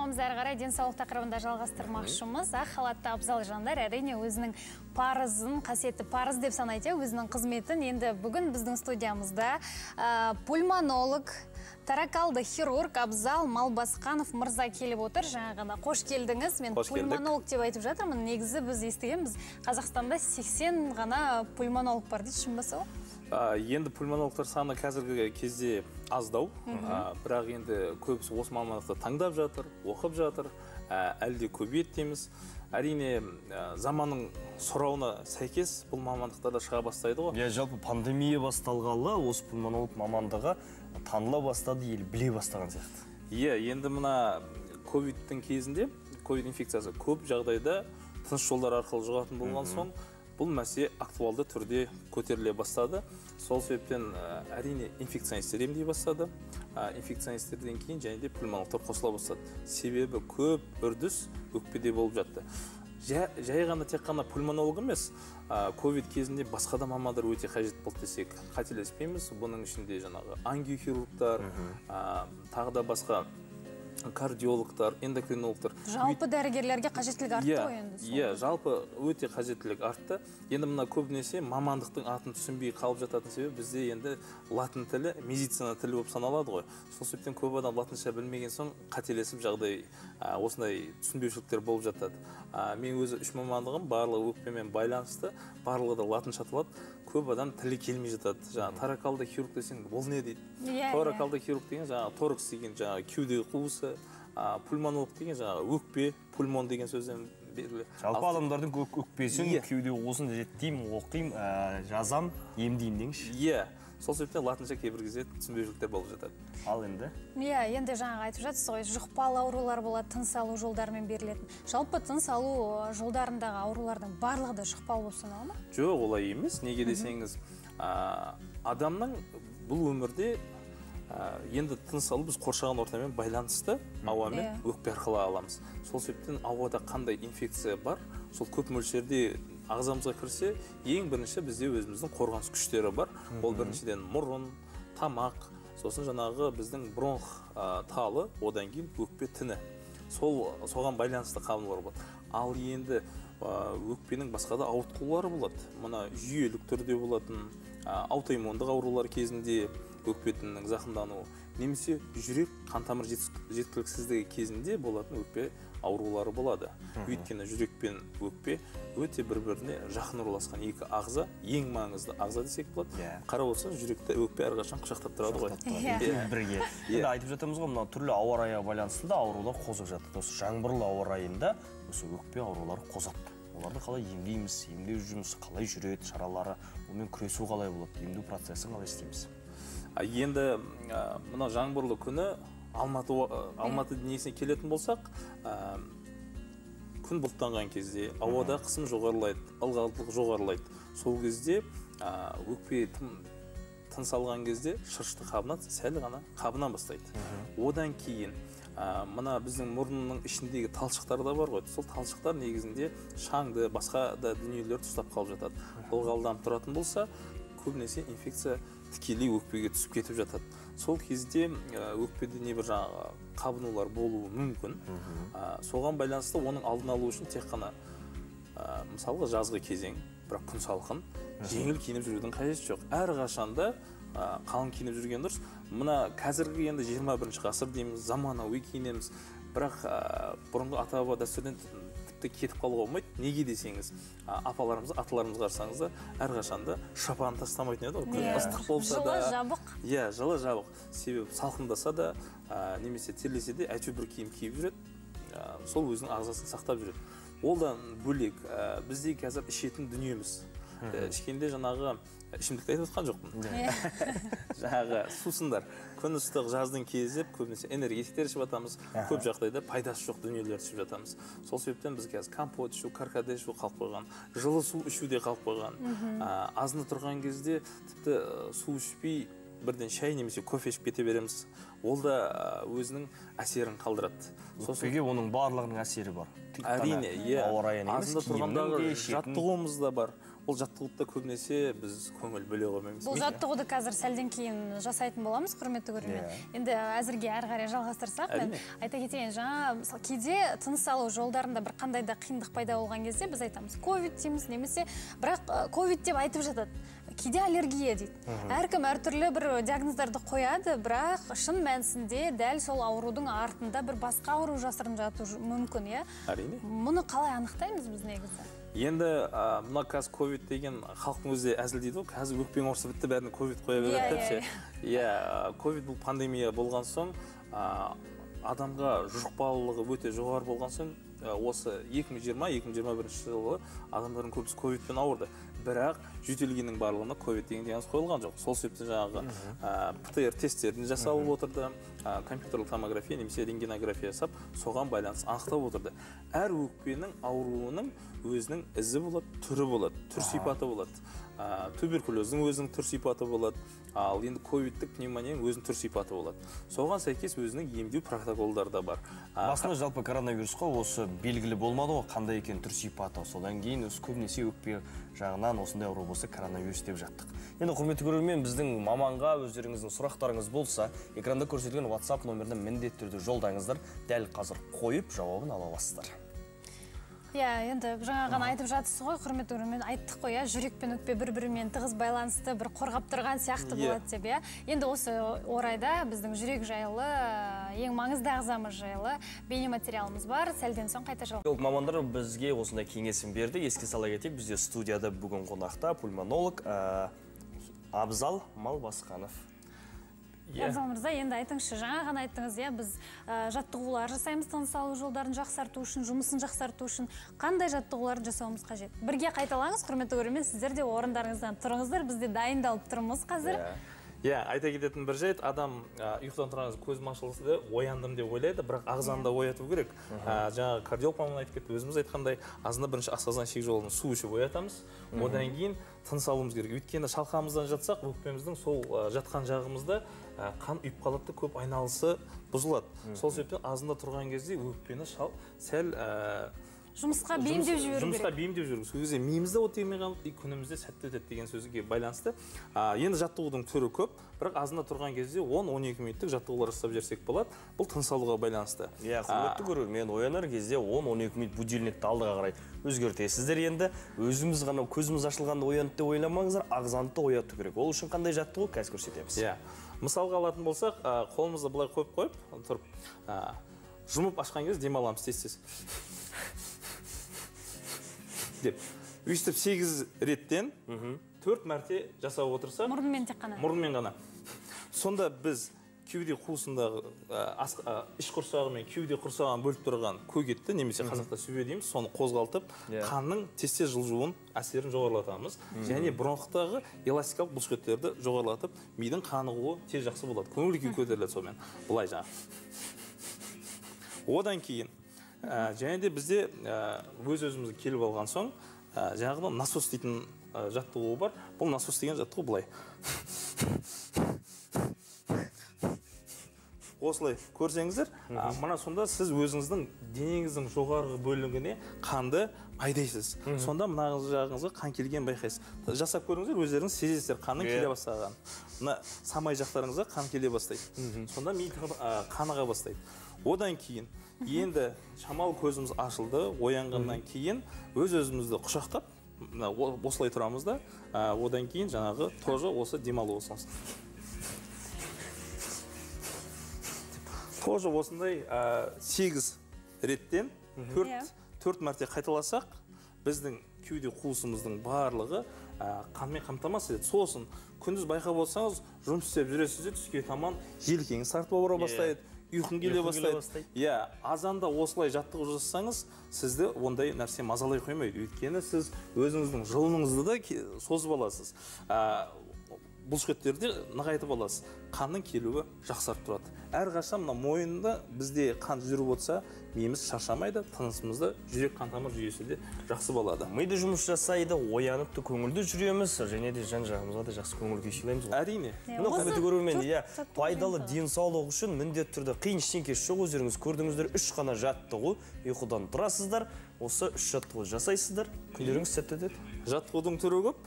Бағдарламамызды әрі қарай денсаулық тақырыбында жалғастырмақшымыз. Ақ халатты абзал жандар әрине өзінің парызын, қасиетті парыз деп санайды, өзінің қызметін. Енді бүгін біздің студиямызда пульмонолог, торакалды хирург Абзал Малбасқанов мырза келіп отыр. Жаңа ғана қош келдіңіз. Мен пульмонолог деп айтып жатырмын. Негізі біз естігенбіз, Қазақстанда 80 ғана пульмонолог бар дейді, шын ба сол? Енді пульмонологтар саны қазіргі кезде аздау, бірақ енді көбісі осы мамандықты таңдап жатыр, оқып жатыр, әлі де көбейеді дейміз. Әрине, заманның сұрауына сәйкес бұл мамандықтар да шыға бастайды ғой. Иә, жалпы пандемия басталғалы осы пульмонолог мамандығы таныла бастады, ел біле бастаған сияқты. Иә, енді мына ковидтің кезінде, ковид инфекциясы көп жағдайда тыныс жолдары арқылы жұғатын болған соң, бұл мәселе актуалды түрде көтеріле бастады. Сол себептен әрине инфекционистер емдей бастады. Инфекционистерден кейін және де пульмонологтар қосыла бастады. Себебі көп үрдіс өкпеде болып жатты. Жай ғана тек қана пульмонолог емес, ковид кезінде басқа да мамандар өте қажет болды десек қателеспейміз. Бұның ішінде жаңағы ангиохирургтар, тағы да басқа кардиологтар, эндокринологтар. Жалпы дәрігерлерге қажеттілік артты ғой енді. Иә, жалпы өте қажеттілік артты. Енді мына көбінесе мамандықтың атын түсінбей қалып жататын себебі бізде енді латын тілі медицина тілі болып саналады ғой. Сол себептен көп адам латынша білмеген соң қателесіп жағдай осындай түсінбеушіліктер болып жатады. Мен өзі үш мамандығым барлығы өкпемен байланысты, барлығы да латынша аталады. Көп адам тілі келмей жатады. Жаңа торакалды хирург десең, ол не дейді? Торакалды хирург деген жаңа торакс деген жаңа кеуде қуысы, пульмонолог деген жаңа өкпе, пульмон деген сөзден беріледі. Жалпы адамдардың өкпесін, кеуде қуысын зерттеймін, оқимын, жазам, емдеймін деңізші. Иә, сол себептен латынша кейбір кезде түсінбеушіліктер болып жатады. Ал енді? Иә, енді жаңа айтып жатсыз ғой, жұқпалы аурулар болады, тыныс алу жолдарымен берілетін. Жалпы тыныс алу жолдарындағы аурулардың барлығы да жұқпалы болып санала ма? Жоқ, олай емес. Неге десеңіз, адамның бұл өмірде енді тыныс алу біз қоршаған ортамен байланысты ауамен өкпе арқылы аламыз. Сол себептен ауада қандай инфекция бар, сол көп мөлшерде ағзамызға кірсе, ең бірінші бізде өзіміздің қорғаныс күштері бар. Ол біріншіден мұрын, тамақ, сосын жаңағы біздің бронх талы, одан кейін өкпе тіні. Соған байланысты қабынулар болады. Ал енді өкпенің басқа да ауытқулары болады. Мына жүйелік түрде болатын, аутоиммундық аурулар кезінде өкпе тінінің зақымдануы, немесе жүрек қан тамыр жеткіліксіздігі кезінде болатын өкпе аурулары болады. Өйткені жүрек пен өкпе өте бір-біріне жақын орналасқан екі ағза, ең маңызды ағза десек болады. Қарап отырсаң, жүректі өкпе әрқашан құшақтап тұрады ғой. Бірге. Енді айтып жатамыз ғой, мына түрлі ауа райына байланысты да аурулар қозып жатады. Осы жаңбырлы ауа райында осы өкпе аурулары қозады. Оларды қалай емдейміз, емдеу жұмысы қалай жүреді, шаралары, онымен күресу қалай болады, емдеу процесін қалай істейміз? Енді мына жаңбырлы күні Алматы дүниесіне келетін болсақ, күн бұлттанған кезде ауада қысым жоғарылайды, ылғалдылық жоғарылайды. Сол кезде өкпе тыныс алған кезде шырышты қабынады, сәл ғана қабына бастайды. Одан кейін мына біздің мұрнының ішіндегі талшықтар да бар ғой. Сол талшықтар негізінде шаңды, басқа да дүниелерді ұстап қалып жатады. Ылғалданып тұратын болса, көбінесе инфекция тікелей өкпеге түсіп кетіп жатады. Сол кезде өкпеде небір жаңағы қабынулар болуы мүмкін. Соған байланысты оның алдын алу үшін тек қана мысалға жазғы кезең, бірақ күн салқын, жеңіл киініп жүрудің қажеті жоқ. Әрқашанда қалың киініп жүрген дұрыс. Мына қазіргі енді 21 ғасыр дейміз, заманауи киінеміз. Бірақ бұрынғы ата-баба дәстүрден тіпті кетіп қалуға болмайды. Неге десеңіз, апаларымыз, аталарымызға қарасаңыз да, әрқашанда шапанын тастамайтын еді ғой. Күн ыстық болса да, жылы жабық. Иә, жылы жабық. Себебі салқындаса да, немесе терлесе де әйтеуір бір киім киіп жүреді. Сол өзінің ағзасын сақтап жүреді. Одан бөлек бізде қазір ішетін дүниеміз. Ішкенде жаңағы ішімдікті айтып отқан жоқпын. Жаңағы сусындар. Күн ыстық, жаздың кезі көбінесе энергетиктер ішіп жатамыз. Көп жағдайда пайдасы жоқ дүниелерді ішіп жатамыз. Сол себептен біз қазір компот ішу, каркаде ішу қалып қойған, жылы су ішу де қалып қойған. Азында тұрған кезде тіпті су ішпей бірден шай немесе кофе ішіп кете береміз. Ол да өзінің әсерін қалдырады. Өкпеге оның барлығының әсері бар. Әрине, иә. Азында тұрғандағы жаттығуымыз да бар. Бұл жаттығуды да көбінесе біз көңіл бөле қоймаймыз. Бұл жаттығуды қазір сәлден кейін жасайтын боламыз, құрметті көрермен. Енді әзірге әрі қарай жалғастырсақ, мен айта кетейін, жаңа мысалы кейде тыныс алу жолдарында бір қандай да қиындық пайда болған кезде біз айтамыз ковид дейміз, немесе бірақ ковид деп айтып жатады. Кейде аллергия дейді. Әркім әртүрлі бір диагноздарды қояды, бірақ шын мәнісінде дәл сол аурудың артында бір басқа ауру жасырын жатуы мүмкін, иә? Әрине. Мұны қалай анықтаймыз біз негізі? Енді мына қазір ковид деген халықтың өзі әзілдейді ғой, қазір өкпең ауырса бітті, бәріне ковид қоя береді деп ше. Иә, ковид бұл пандемия болған соң, адамға жұқпалылығы өте жоғары болған соң, осы 2020-2021 жылы адамдардың көбісі ковидпен ауырды. Бірақ жөтелгеннің барлығына ковид деген диагноз қойылған жоқ. Сол себептен жаңағы ПТР тесттерін жасалып отырды, компьютерлік томография немесе рентгенография жасап, соған байланысты анықтап отырды. Әр өкпенің ауруының өзінің ізі болады, түрі болады, түр сипаты болады. Туберкулездің өзінің түр сипаты болады, ал енді ковидтік пневмонияның өзінің түр сипаты болады. Соған сәйкес өзінің емдеу протоколдары да бар. Басында жалпы коронавирусқа осы белгілі болмады ғой, қандай екен түр сипаты. Содан кейін осы көбінесе өкпе жағынан осындай ауру болса коронавирус деп жаттық. Енді құрметті көрермен, біздің маманға өздеріңіздің сұрақтарыңыз болса, экранда көрсетілген WhatsApp нөміріне міндетті түрде жолдаңыздар. Дәл қазір қойып жауабын ала аласыздар. Иә, енді жаңа ғана айтып жатсыз ғой, құрметті көрермен, айттық қой, иә, жүрек пен өкпе бір-бірімен тығыз байланысты, бір қорғап тұрған сияқты болады деп, иә. Енді осы орайда біздің жүрек жайлы, ең маңызды ағзамыз жайлы бейнематериалымыз бар. Сәлден соң қайта жалғастырамыз. Мамандар бізге осындай кеңесін берді. Еске сала кетейік, бізде студияда бүгін қонақта пульмонолог Абзал Малбасқанов. Абзал мырза, енді айтыңызшы, жаңа ғана айттыңыз, иә, біз жаттығулар жасаймыз тыныс алу жолдарын жақсарту үшін, жұмысын жақсарту үшін. Қандай жаттығуларды жасауымыз қажет? Бірге қайталаңыз, құрметті көрермен, сіздер де орындарыңыздан тұрыңыздар, біз де дайындалып тұрмыз қазір. Иә, айта кететін бір жайт, адам ұйқыдан тұрған кезде көзім ашылды да ояндым деп ойлайды, бірақ ағзаны да ояту керек. Жаңа кардиолог маман айтып кетті, өзіміз айтқандай, азында бірінші асқазан ішек жолын су ішіп оятамыз, одан кейін тыныс алуымыз керек. Өйткені шалқамыздан жатсақ, өкпеміздің сол жатқан жағымызда қан үйіп қалады, көп айналысы бұзылады. Сол себептен азында тұрған кезде өкпені сәл жұмысқа бейімдеп жіберу керек. Жұмысқа бейімдеп жіберу. Сол кезде миымызда от тимей қалып, күнімізде сәтті өтеді деген сөзге байланысты. Енді жаттығудың түрі көп, бірақ азында тұрған кезде 10-12 минуттық жаттығулар жасап жіберсек болады. Бұл тыныс алуға байланысты. Иә, құрметті көрермен, оянар кезде 10-12 минут будильникті алдыға қарай өзгертесіздер енді. Өзіміз ғана көзіміз ашылғанда оянды деп ойламаңыздар, ағзаны да ояту керек. Ол үшін қандай жаттығу қазір көрсетеміз. Иә. Мысалға алатын болсақ, қолымызды былай қойып тұрып, жұмып ашқан кезде дем аламыз тез-тез. Деп. Өйстіп 8 реттен 4 мәрте жасап отырсақ, мұрнымен тек қана. Мұрнымен ғана. Сонда біз кеуде қуысындағы іш құрсағы мен кеуде құрсағын бөліп тұрған көк етті, немесе қазақта сүбе дейміз, соны қозғалтып, қанның тез-тез жылжуын, әсерін жоғарылатамыз. Және бронхтағы эластикалық бұлшықеттерді жоғарылатып, мидың қанығуы тез жақсы болады. Көңіл күй көтеріледі сонымен. Былай жаңа. Одан кейін және де бізде өз-өзімізге келіп алған соң, жаңағыдан насос дейтін жаттығу бар. Бұл насос деген жаттығу былай. Осылай көрсеңіздер, мына сонда сіз өзіңіздің денеңіздің жоғарғы бөлігіне қанды айдайсыз. Сонда мына жағыңызға қан келген байқайсыз. Жасап көріңіздер, өздеріңіз сезесіздер қанның келе бастағанын. Мына самай жақтарыңызға қан келе бастайды. Сонда ми қаныға бастайды. Одан кейін енді шамалы көзіміз ашылды, оянғаннан кейін өз-өзімізді құшақтап, мына осылай тұрамыз да, одан кейін жаңағы тоже осы демалу болсын. Тоже осындай 8 реттен 4 мәрте қайталасақ, біздің кеуде қуысымыздың барлығы қанмен қамтамасыз етеді. Сосын күндіз байқап отырсаңыз, жұмыс істеп жүресіз де, түске таман желкеңіз тартып ауыра бастайды, ұйқың келе бастайды. Иә, азанда осылай жаттығу жасасаңыз, сізді ондай нәрсе мазалай қоймайды. Өйткені сіз өзіңіздің жылыныңызды да созып аласыз. Бұлшықеттерді нығайтып аласыз. Қанның келуі жақсарып тұрады. Әрқашан мына мойында бізде қан жүріп отырса, миымыз шаршамайды, тынысымызды, жүрек қан тамыр жүйесі де жақсы болады. Ми де жұмыс жасайды, оянып та көңілді жүреміз, және де жан жағымызға да жақсы көңіл күй сыйлаймыз ғой. Әрине. Мына құрметті көрермен, иә, пайдалы денсаулық үшін міндетті түрде қиын ештеңкесі жоқ, өздеріңіз көрдіңіздер, 3 қана жаттығу, ұйқыдан тұрасыздар, осы 3 жаттығу жасайсыздар, күндеріңіз сәтті өтеді. Жаттығудың түрі көп,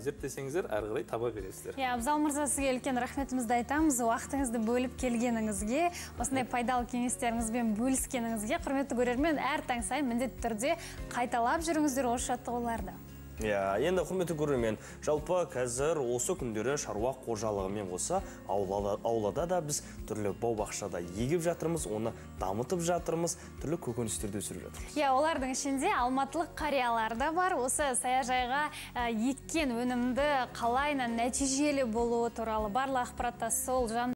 зерттесеңіздер, әрі қарай таба бересіздер. Иә, Абзал мырза, сізге үлкен рахметімізді айтамыз, уақытыңызды бөліп келгеніңізге, осындай пайдалы кеңестеріңізбен бөліскеніңізге. Құрметті көрермен, әр таң сайын міндетті түрде қайталап жүріңіздер осы жаттығуларды. Иә, енді құрметті көрермен, жалпы қазір осы күндері шаруа қожалығымен қоса аулада да біз түрлі бау-бақшада егіп жатырмыз, оны дамытып жатырмыз, түрлі көкөністерді өсіріп жатырмыз. Иә, олардың ішінде алматылық қариялар да бар. Осы саяжайға еккен өнімді қалайынан нәтижелі болуы туралы барлық ақпаратта сол жан